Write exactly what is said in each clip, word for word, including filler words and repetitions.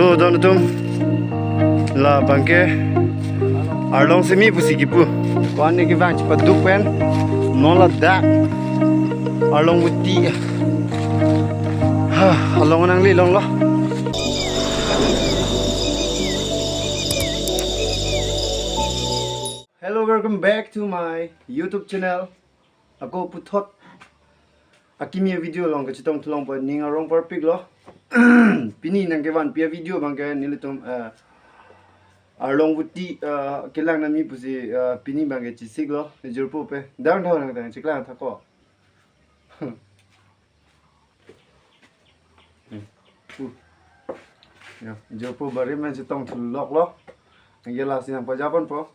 So, don atum, labangke Arlong Seme pusi kipu. Ko-an ne kevang chepaduk pen non ladak Arlong Voti. Ha, along nangli longlo. Hello, welcome back to my YouTube channel. Ako puthot akimi video along kachetong thu longpo, ning arong parpiklo. Pini nangkevanpi avideo abangke nelitum, eh, Arlong Voti, eh, kelang nami pusi, eh, pini abangke chesiklo, jirpo pe. Dang thau nang tang cheklang thakpo. Hmm. Uh. Ya, jirpo bari men chetong thu loklo. Nangke lasi nangpajaponpo.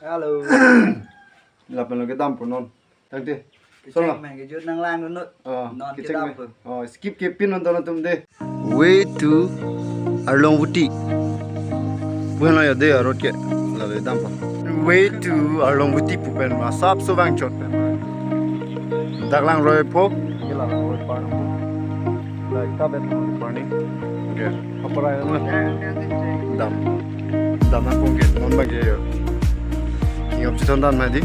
Hello. Lapen lo kedampo non. Tangte. Kecheng. Solo. Main kejut nanglang dunut. Oh, non kecheng kedampo. Oh, skip kepin non don atum de. Way to Arlong Voti. Buhan lo ya de road ke. Lalo dampo. Way to Arlong Voti pu pen ma sap so vangchot. Dak langroipo. Ke langroi parpo. Like tabet non parni. Oke. Apa rai na? Dam. Dam nangkong ke non abangke yo. Ingop cheton dan mati.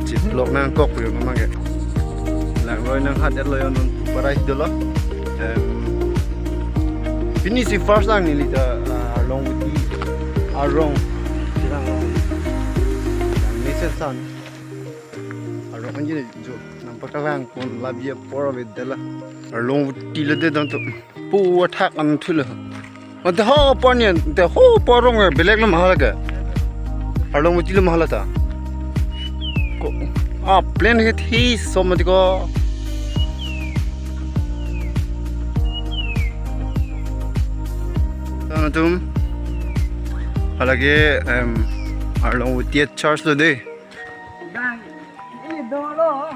Chit lok nangkok yo non abangke. Langroi nanghat lo yo non parai dolo. Em, pini si first lang neli ta, ah, Arlong Voti arong. Lang ni sen san. Arong anji jo nangpakalangpon labi apor avedetlo. Arlong Voti le de don atum. Pu athak an thulo. Ante ho apor ni, ante ho apor arong, eh, belek lo ma hala ke. Arlong Voti lo ma hala ta. Ko, ah, plain het hi som mati ko. Don atum. Hala ke, em, Arlong Voti church lo de. Bang, ini dolo.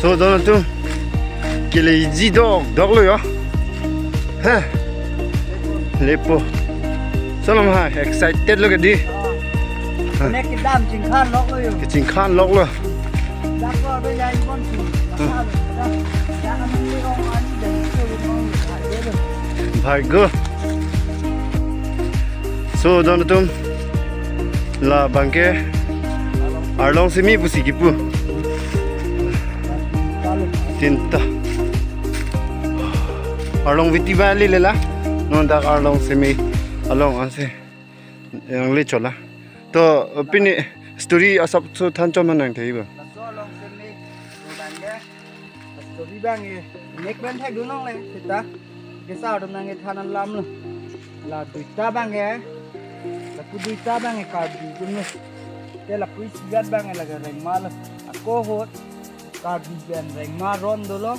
So, don atum, keleji dokdok lo yo. Heh. Lepo. Solo ma, excited lo ke di. Nek kedam chingkhan lok lo yo. Kechingkhan lok lo. Dak lo be jai kon si. Bhai go. So, don atum, labangke Arlong Seme pusi kipu. Tinta. Arlong Voti ba le lela. Non dak Arlong Seme along ansi nangli chola. To pini story asap so than chom nang thei ba. Laso Arlong Seme abangke story abangke nek pen thekdun longle seta. Kesa atum nangkethan alam lo. La duita abangke, lapu duita abangke Karbi atum lo. Te lapu isigat abangke lake rengma lo. Ako ahut Karbi pen rengma aron dolo.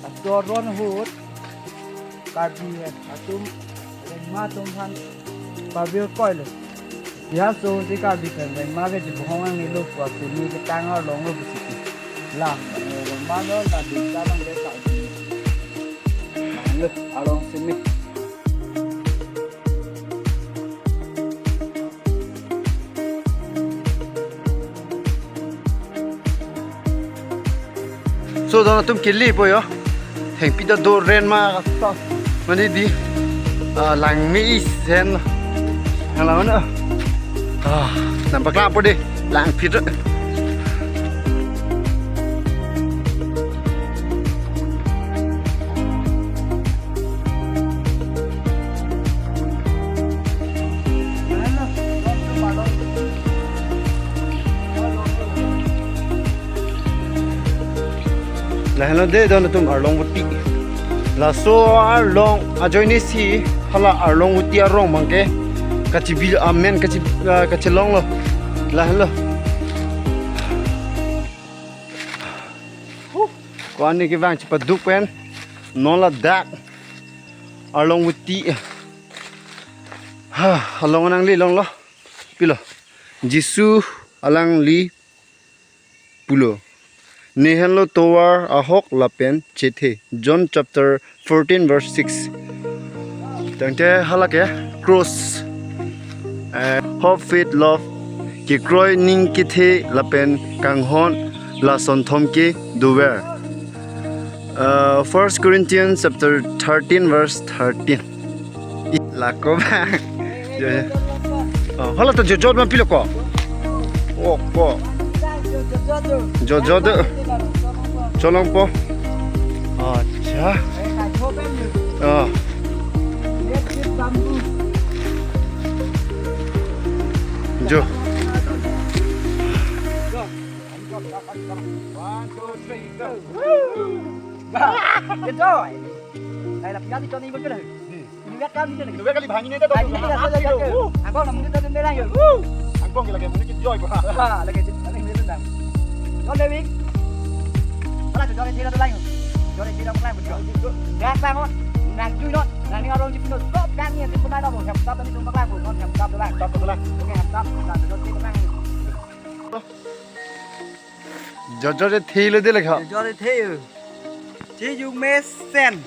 Laso aron ahut Karbi pen atum rengma atum aphan pavir koilo. Ya so si Karbi pen rengma ke chebohong nangne lo pu atum ni ketang arlong lo pusi. La, eh, rengma lo, la duita abangke Karbi. Lo, Arlong Seme. So, don atum kelepo yo. Thengpi ta do ren ma kata. Mane di. Ah, langme isen. Hala mana? Ah, nangpaklangpo de. Langphit. Lahenlo de don atum Arlong Voti. Laso arlong ajoine si hala Arlong Voti arong abangke kachebi amen kache, ah, kachelonglo. Lahenlo. Ko-an ne kevang chepaduk pen non ladak Arlong Voti. Ha, along nangli longlo. Pilo. Jisu alangli pulo. Ne henlo tovar ahok lapen chethe. John chapter fourteen verse six. Tangte hala ke cross. Eh, hope, faith, love, kekroi, ning kethe lapen kanghon, lason thom ke dover. Uh, First Corinthians chapter thirteen verse thirteen. I-, lako bang. Jo, jo. Oh, hala to jojot ma pilo ko. Oh, ko. Jojot. Cholong po. Acha. Oh. Jo. One, two, three, go. Woo! Bah, enjoy. Nai lapian ni Johnny ikut ke dah. Ini lihat kan ini lagi. Ini kali bhangin itu. Bhangin itu, ya, ya, ya. Woo! Angkong namun itu dia lagi. Woo! Angkong lagi, mungkin joy, bah. Wah, lagi, lagi, lagi, lagi. John David. Alah, John David itu lagi. John David itu lagi, betul. Gas bang, oh. Nang jui not. Nang ni orang jui not. Kok bang ni, itu pernah dah, oh. Siap, siap, ini cuma lagi, oh. Siap, siap, lagi. Siap, siap, lagi. Oke, siap, siap. Nah, John David itu lagi. Jojor de thilo de lekha. Jojor de thilo. Chejung mesen.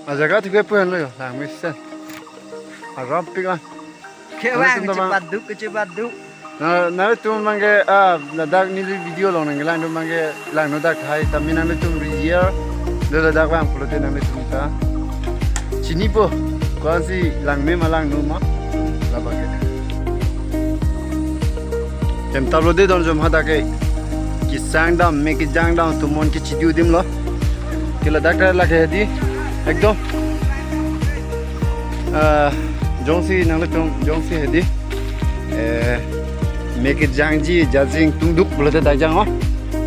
Ajaga thuke puan lo yo, lang mesen. Aram pik an. Kevang, nangtum chepaduk, chepaduk. Na, nangtum mangke, ah, ladak neli video along nanglang dun mangke langno dak thai, tame nangtum real. Lo ladak vang pulote nangtum ta chinipo. Ko-ansi langme ma langno ma. Labang ke. Hem tablo de don jom hadak ke. Kesang dam, me kejang dam, atum mon ke chidu adim lo. Ke ladak ta lake hedi. Ekdom. Ah, jongsi nanglitum, jongsi hedi. Eh, me kejangji, jajing tungduk pulote dak jang, oh.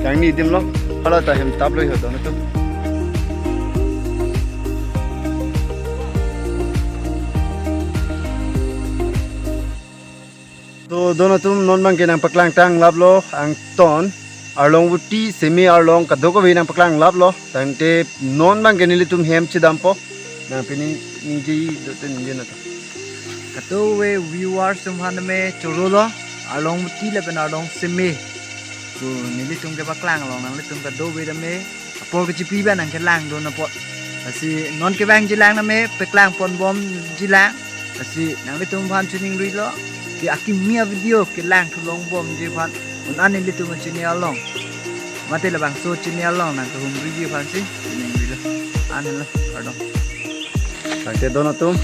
Kangni adim lo. Hala ta hem tablo ho don atum. To don atum, non bangke nangpaklang tanglaplo angton, arlong buti seme arlong kadokave nangpaklang laplo. Tangte non bangke nelitum hem chedampo. Nang pini ningje dote ningje na to. Kadokave viewers atum aphan tame chorolo, arlong buti lapen arlong seme. To nelitum kepaklang along nanglitum kadokave tame apor kechipi ba nangkelang dun apot. Lasi non kevangji lang tame paklang ponbomji lang. Lasi nanglitum aphan chiningrilo. Ke akimi avideo kelang thulongbomji aphan. Un an nelitum channel along. Mate labangso channel along nangkehumriji aphansi chiningrilo. Anlo, pardon. Tangte don atum.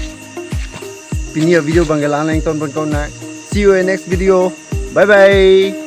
Pini avideo bangke lang-lang ton pon kau na. See you in next video. Bye bye.